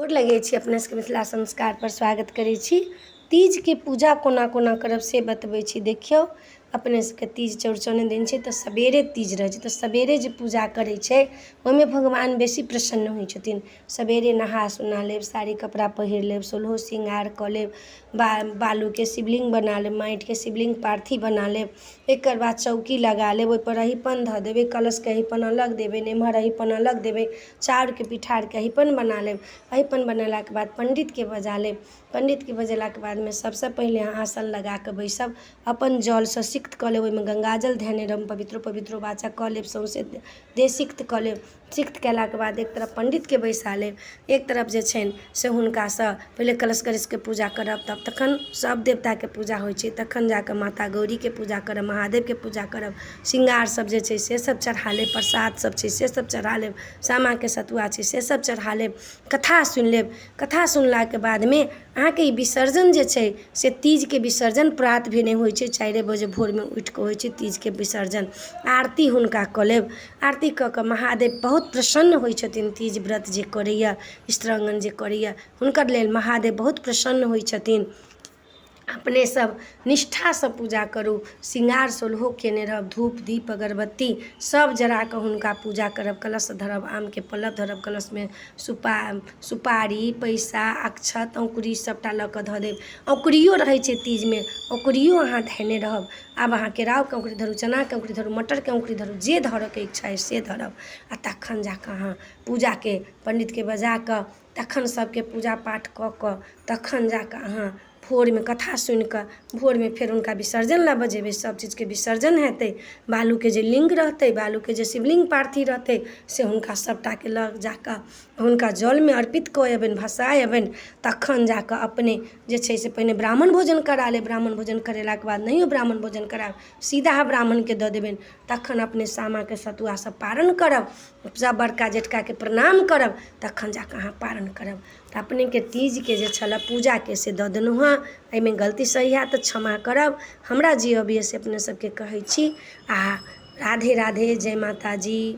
गोर लगै छी अपने सबके मिथिला संस्कारपर स्वागत करै छी। तीजके पूजा कोना कोना करब से बतबै छी। देखियौ, अपने सबके तीज चौरचने दिन छै, तऽ सबेरे तीज रहै छै, तऽ सबेरे जे पूजा करै छै ओहिमे भगवान बेसी प्रसन्न होइ छथिन। सबेरे नहा सोना लेब, साड़ी कपड़ा पहिर लेब, सोलहो श्रृंगार कऽ लेब, बालूके शिवलिंग बना लेब, माटिके शिवलिंग पार्थी बना लेब। एकर बाद चौकी लगा लेब, ओहिपर अहिपन धऽ देबै, कलशके अहिपन अलग देबै, एम्हर अहिपन अलग देबै, चाउरके पिठारके अहिपन बना लेब। अहिपन बनेलाके बाद पण्डितके बजा लेब। पण्डितके बजेलाके बादमे सभसँ पहिले अहाँ आसन लगा कऽ बैसब, अपन जलसँ सिक्त कऽ लेब, ओहिमे गङ्गाजल धयने रहब, पवित्रो पवित्रो वाचा कऽ लेब, सौँसे देह सिक्त कऽ लेब। सिक्त कयलाके बाद एक तरफ पण्डितके बैसा लेब, एक तरफ जे छनि से हुनकासँ पहिले कलश कलशके पूजा करब, तब तखन सभ देवताके पूजा होइ छै, तखन जा कऽ माता गौरीके पूजा करब, महादेवके पूजा करब। श्रृंगार सब जे छै से सब चढ़ा लेब, प्रसाद सब छै से सब चढ़ा लेब, सामाके सतुआ छै से सब चढ़ा लेब, कथा सुनि लेब। कथा सुनलाके बादमे अहाँके ई विसर्जन जे छै से तीजके विसर्जन प्रात भेने होइ छै, 4 बजे भोरमे उठि कऽ होइ छै तीजके विसर्जन। आरती हुनका कऽ लेब। आरती कऽ कऽ महादेव बहुत प्रसन्न होइ छथिन। तीज व्रत जे करैए, स्त्रीगण जे करैए, हुनकर लेल महादेव बहुत प्रसन्न होइ छथिन। अपने सब निष्ठासँ पूजा करू, श्रृंगार सोलहो कयने रहब, धूप दीप अगरबत्ती सब जरा कऽ हुनका पूजा करब। कलश धरब, आमके पल्लव धरब, कलशमे सुपारी, पैसा, अक्षत, औङ्कुरी सबटा लऽ कऽ धऽ देब। औङ्कुरियो रहै छै तीजमे, औङ्कुरियो अहाँ धयने रहब। आब अहाँ केराउके औङ्कुरी धरू, चनाके औङ्कुरी धरू, मटरके औङ्कुरी धरू, जे धरऽके इच्छा अइ से धरब। आओर तखन जाकऽ अहाँ पूजाके पण्डितके बजा कऽ तखन सबके पूजा पाठ कऽ कऽ तखन जाकऽ अहाँ भोरमे कथा सुनिकऽ भोरमे फेर हुनका विसर्जन लए बजेबै। सब चीजके विसर्जन हेतै। बालूके जे लिङ्ग रहतै, बालूके जे शिवलिङ्ग पार्थी रहतै, से हुनका सबटाके लऽ जाकऽ हुनका जलमे अर्पित कऽ अबनि, भसा अबनि। तखन जाकऽ अपने जे छै से पहिने ब्राह्मण भोजन करा लेब। ब्राह्मण भोजन करेलाके बाद नहियो ब्राह्मण भोजन करायब, सीधा ब्राह्मणके दऽ देबनि। तखन अपने सामाके सतुआ सब पारण करब, सब बड़का जेठकाके प्रणाम करब, तखन जाकऽ अहाँ पारण करब। तऽ अपनेके तीजके जे छलऽ पूजाके से दऽ देलहुँ हँ। एहिमे गलती सही हैत तऽ क्षमा करब। हमरा जे अबैए से अपने सबके कहै छी। आ राधे राधे, जय माता जी।